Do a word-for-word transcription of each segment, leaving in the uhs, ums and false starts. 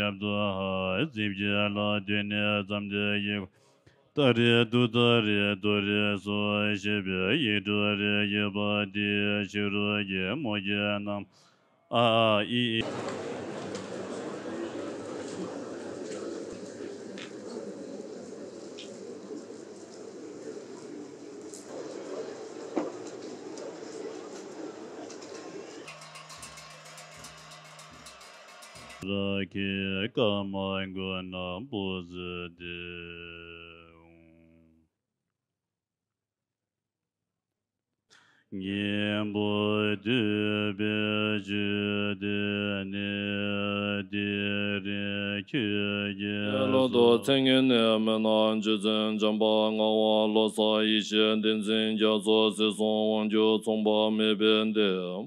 ཞབས་ཏོག་ཧ་རྫིབ་ཀྱི་ལ་སྟོད་ནས་བརྩམས་ཏེ་ཡི་གུ། ཏ་རེ་ཏུ་ཏ་རེ་ཏུ་རེ་སོ་ཞེས་པའི་ཡིག་འབྲུ་རེ་ཡོད་པ་དེའི་ཕྱི་རོལ་གྱི་མུ་གེ་རྣམས། ཨ་ཨ་ཨི་ཨི། ར་ཁེ་ཀ་མ་གུ་ན་པུ་ཟི་ཏེ། གཉེན་པོ་འདུས་པའི་རྒྱུད་སྡེ་ནི་དེ་རིང་ཁྱོད་ཀྱིས། ལོག་ཏུ་མཚན་ཉིད་ནི་མེད་ན་རྗེ་བཙུན་བྱམས་པ་ངག་དབང་བློ་གསལ་ཡེ་ཤེས་བསྟན་འཛིན་རྒྱ་མཚོ་ཟེར་གསུམ་དབང་སྒྱུར་མཚུངས་པ་མེད་པའི་བདེན་པ་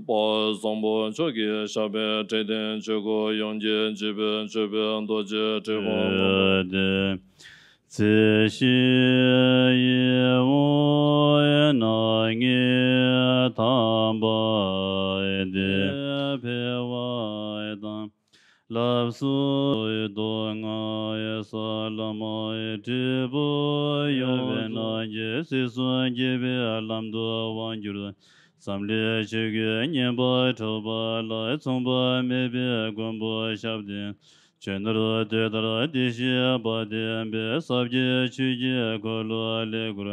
བཟང་པོ་མཆོག་གིས་བཞག་པའི་འབྲས་ལྡན་ཆོས་སྐུ་ཡོངས་ཀྱི་འཇིགས་པའི་མཆོད་པའི་རྡོ་རྗེ་དྲིལ་བུ་ངོ་མ། ཚེ་ཤི་ཡི་འོ་ན་ངེས་དམ་པ་དེ་འཕེལ་བ་དང་། ལགས་སོ། མདོ་སྔགས་ས་ལམ་འབྲས་བུ་ཡོད་པའི་རྣམ་ཀྱི་སྲིད་གསུམ་རྒྱས་པའི་ལམ་དུ་དབང་བསྒྱུར། བསམ་ལས་ཆོས་ཀྱི་ཉན་པ་གྲགས་པ་ལ་མཚུངས་པ་མེད་པའི་མགོན་པོ་ཞབས་བརྟན། ཆོས་ནོར་དེ་ལྟར་བདེ་གཤེགས་པ་བསྟན་པའི་ས་བརྒྱད་ཆོས་ཀྱི་འཁོར་ལོ་ལས་བསྐོར།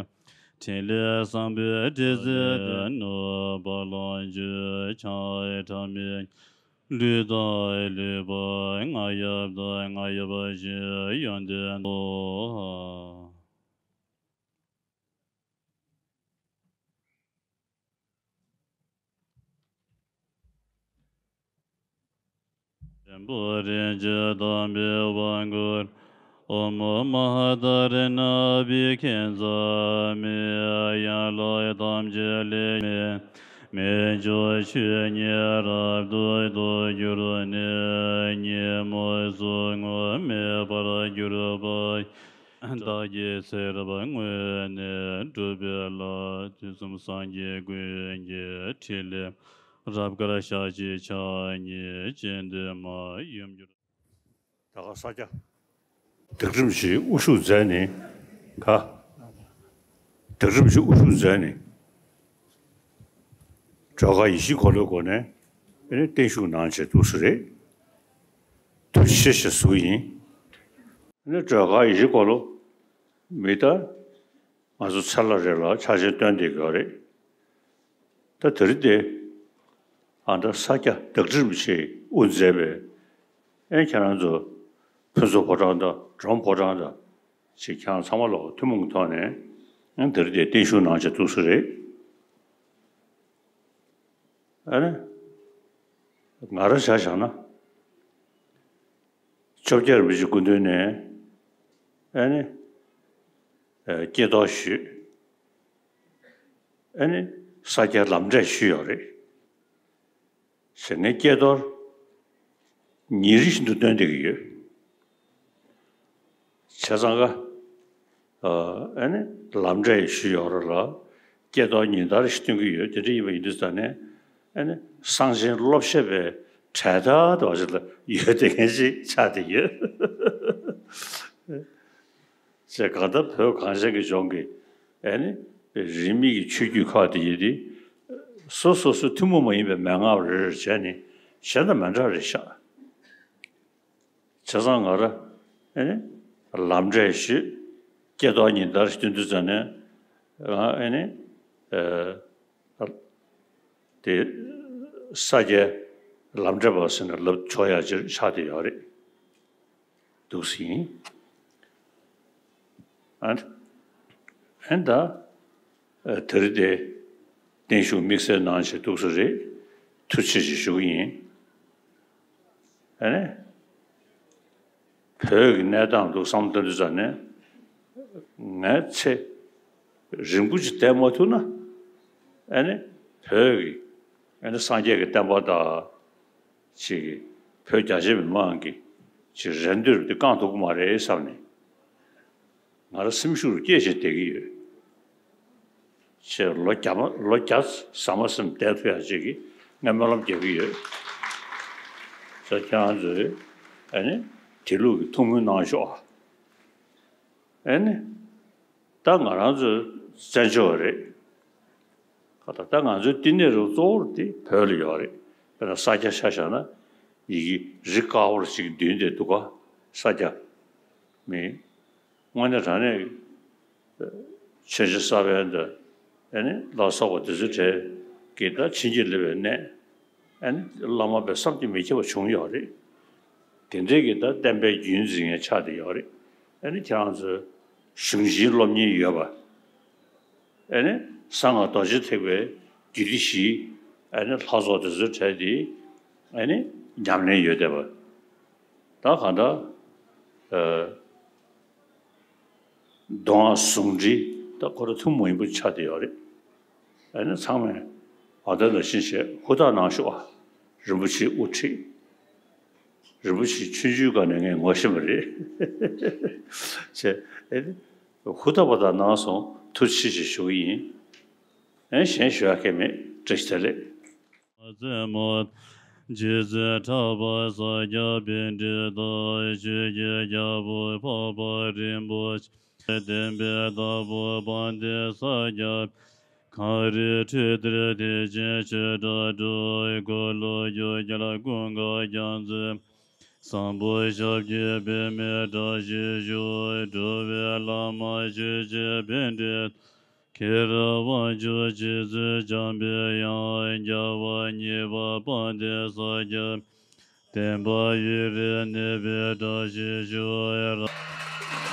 ཕྲིན་ལས་བཟང་པོའི་འབྲས་རྩལ་ཏེ། ནུབ་བ་ལང་སྤྱོད་འཆང་ཁྲ་མེད། ལུས་དང་ལུས་པ་རྔ་ཡབ་དང་རྔ་ཡབ་བཞིན་ཡོན་ཏན་ཏོ། ཆེན་པོ་རིན་ཆེན་དམ་པའི་དབང་བསྐུར། ཨོཾ་མ་ཧཱ་ཏཱ་རེ་ཎ་ཨ་བྷི་ཥིཉྩ་མི། ཡན་ལག་ཐམས་ཅད་ལས་མེད་མི་འཇིགས་ཆོས་ཉིད་རབ་ཏུ་རྟོགས་གྱུར་ནས། ཉོན་མོངས་ཟུག་རྔུ་མེད་པར་གྱུར་པ། བདག་གི་ཚེ་རབས་སྔོན་ནས་བསྒྲུབས་པའི་ལྷ། དུས་གསུམ་སངས་རྒྱས་ཀུན་གྱི་ཕྲིན་ལས། རབ་དཀར་ཞལ་གཅིག་ཕྱག་གཉིས་སྤྱན་འདྲེན་མ་ཡུམ་གྱུར། ད་ག་ས་སྐྱ། སྒྲིག་ཁྲིམས་ཀྱི་དབུ་བཞུགས་མཛད་ནས་ག། སྒྲིག་ཁྲིམས་ཀྱི་དབུ་བཞུགས་མཛད་ནས། སྒྲོལ་དཀར་ཡེ་ཤེས་འཁོར་ལོའི་སྒོ་ནས་ཨ་ནི་བརྟན་བཞུགས་གནང་བྱས་འདུག་ས་རེད། ཐུགས་རྗེ་ཆེ་ཞེས་གསུངས་ཡིན། ཨ་ནི་སྒྲོལ་དཀར་ཡེ་ཤེས་འཁོར་ལོ་མི་ད་ང་ཚོ་ཚེ་ལ་རེ་ལ་ཕྱག་ཆེན་སྟོན་བསྡད་ཀྱི་ཡོད་རེད། ད་དེ་རིང་དེ་ཨ་ད་ས་སྐྱ་བདག་ཁྲིམས་ཆེ་དབུ་མཛད་པའི་ཨེ་ཁྱེད་རང་ཚོ་ཕུན་ཚོགས་ཕོ་བྲང་དང་འབྲོམ་ཕོ་བྲང་དང་ཅིག་ཁྱེད་རང་ཚང་མ་ལ་ཐུན་མོང་གི་ཐོག་ནས་ཨ་དེ་རིང་དེ་བརྟན་བཞུགས་གནང་བྱས་འདུག་ས་རེད། ཨ་ནི། ང་རང་ཆ་བཞག་ན། བཅོ་བརྒྱད་རིན་པོ་ཆེའི་སྐུ་མདུན་ནས། ཨ་ནི། ཨ་ཀྱེ་རྡོར་ཞུས། ཨ་ནི། ས་སྐྱའི་ལམ་འབྲས་ཞུས་ཡོད་རེད། ཟེར་ངས་ཀྱེ་རྡོར་ཉིན་རེ་བཞིན་དུ་སྟོན་བསྡད་ཀྱི་ཡོད། བྱས་ཙང་ཀ་ཨ་ནི་ལམ་འབྲས་ཞུས་ཡོད་རེད་ལ། ཀྱེ་རྡོར་ཉིན་ལྟར་ཞིག་སྟོན་གྱི་ཡོད། དེ་འདྲ་ཡིན་པ་ཡིན་དུས་ཙ་ནས་ཨ་ནི་གསང་ཆེན་སློབ་བཤད་པའི་གྲལ་མཐའ་དེ་བ་ཞིག་ལ་ཡོད་བསྡད་མཁན་ཞིག་ཆགས་བསྡད་ཡོད། ཅེས་གང་ལྟར་བོད་གངས་ཅན་གྱི་ལྗོངས་ཀྱི་ཨ་ནི་རིས་མེད་ཀྱི་ཆོས་བརྒྱུད་ཁག་དེ་ཡིན་ཏེ། སོ་སོ་སོའི་ཐུན་མོང་མ་ཡིན་པའི་མན་ངག་རེ་རེ་བྱས་ནས་གཞན་དང་མི་འདྲ་རེད་ཤག་བྱས་ཙང་ང་ར་ཨེ་ནི་ལམ་འབྲས་ཞུས། ཀྱེ་རྡོར་ཉིན་ལྟར་སྟོན་དུས་ཙ་ནས་ང་ཨེ་ནི་ཨེ་དེ་ས་སྐྱའི་ལམ་འབྲས་པ་ཟེར་ནས་ལབ་ཆོག་ཡ་ཅིག་ཆགས་བསྡད་ཡོད་རེད། འདུག་སེ་ཡིན། ཨ་ཨེ་ད། ཨ་དེ་རིང་དེ་བརྟན་བཞུགས་དམིགས་བསལ་གནང་བྱས་འདུག་སེ་རེད། ཐུགས་རྗེ་ཆེ་ཞུ་གི་ཡིན། ཨ་ནི། བོད་ཀྱི་གནས་སྟངས་འདུག་བསམ་བློ་བཏང་དུས་ཙ་ནས། ངས་ཚེ་རིང་པོ་ཅིག་བསྡད་མ་ཐུབ་ན། ཨ་ནི་བོད་ཀྱི་ཨ་ནི་སངས་རྒྱས་ཀྱི་བསྟན་པ་དང་། ཅིག་བོད་རྒྱ་ཆེ་མི་མང་གི་ཅིག་རེ་འདོད་དེ་བསྐང་ཐུབ་ཀྱི་མ་རེད་བསམ་ནས། ང་རང་སེམས་ཤུགས་སྐྱེད་བྱས་བསྡད་ཀྱི་ཡོད། ཅེས་ལོ་བརྒྱ་མ་ལོ་བརྒྱ་ཟ་མ་ཟིན་བསྡད་ཐུབ་ཡག་ཅིག་གི་ངས་སྨོན་ལམ་རྒྱག་གི་ཡོད། ཅེས་ཁྱེད་རང་ཚོས་ཨ་ནི་ དེ་ལུགས་ཀྱི་ཐུགས་སྨོན་གནང་ཤོག་ཨ། ཨེ་ནི། ད་ང་རང་ཚོའི་བཙན་བྱོལ་བ་རེད། ཁ་ད་ལྟ་ང་ཚོའི་བསྟི་གནས་རུ་གཙོ་བོར་དེ་བོད་ལ་ཡོད་རེད། དཔེར་ན་ས་སྐྱ་ཆ་བཞག་ན་ཡི་གེ་རི་དཀར་པོར་ཅིག་འདོན་བསྡད་འདུག་ག་ས་སྐྱ། མི། དངོས་གནས་དྲང་གནས་ཆོས་རྗེ་ས་པཎ་དང་ཨེ་ནི་ལ་སོགས་པ་དེ་ཚོའི་གྲས་ཀྱིས་ད་བྱིན་གྱིས་བརླབས་པའི་གནས། ཨེ་ནི་བླ་མ་དཔེ་བསམ་གྱིས་མི་ཁྱབ་པ་བྱུང་ཡོད་རེད། དེ་འདྲའི་གི་ད་བསྟན་པའི་རྒྱུན་འཛིན་མཁན་ཆགས་བསྡད་ཡོད་རེད། ཨེ་ནི་ཁྱེད་རང་ཚོས་གཞུང་ཆེན་སློབ་གཉེར་ཡོད་པ། ཨེ་ནི་གསང་སྔགས་རྡོ་རྗེ་ཐེག་པའི་རྒྱུད་སྡེ་བཞི། ཨེ་ནི་ལྷ་ཚོགས་དེ་ཚོའི་གྲས་དེ་ཨེ་ནི་ཉམས་ལེན་ཡོད་བསྡད་པ། ད་གང་ལྟར། ཨ། མདོ་སྔགས་ཟུང་འབྲེལ་ད་ཁོ་རང་ཐུན་མོང་མ་ཡིན་པ་ཆགས་བསྡད་ཡོད་རེད། ཨ་ནི་ཚང་མས་བ་དན་དང་བཞིན་བྱས་ཧུར་ཐག་གནང་ཤོག་ཨ། རིན་པོ་ཆེའི་དབུ་ཁྲིད། རིན་པོ་ཆེ་ཆུང་ཆུང་སྒང་ནས་ངས་ངོ་ཤེས་པ་རེད། བྱས་ཨ་ནི་ཧུར་ཐག་པ་དང་གནང་སོང་། ཐུགས་རྗེ་ཆེ་ཞུ་གི་ཡིན། ཨ་ནི་གཞན་ཞུ་ཡག་གི་མེད། བཀྲ་ཤིས་བདེ་ལེགས། རྩེ་མོ། རྗེ་བཙུན་གྲགས་པ་ས་སྐྱ་པཎྜི་ཏ། ཆོས་ཀྱི་རྒྱལ་པོ་འཕགས་པ་རིན་པོ་ཆེ། བསྟན་པའི་བདག་པོ་དཔལ་ལྡན་ས་སྐྱ། གངས་རིའི་ཁྲོད་འདིར་བདེ་ཆེན་ཆོས་སྒྲ་སྒྲོག་འཁོར་ལོ་བསྒྱུར་རྒྱལ་ཀུན་དགའ་རྒྱལ་མཚན། བཟང་པོ་ཞབས་ཀྱི་པདྨས་བཀྲ་ཤིས་ཤོག་འགྲོ་བའི་བླ་མ་ཆོས་རྗེ་པཎྜི་ཏ། མཁས་གྲུབ་དབང་ཕྱུག་རྗེ་བཙུན་འཇམ་པའི་དབྱངས། རྒྱལ་བ་གཉིས་པ་དཔལ་ལྡན་ས་སྐྱ། བསྟན་པ་ཡུན་རིང་གནས་པའི་བཀྲ་ཤིས་ཤོག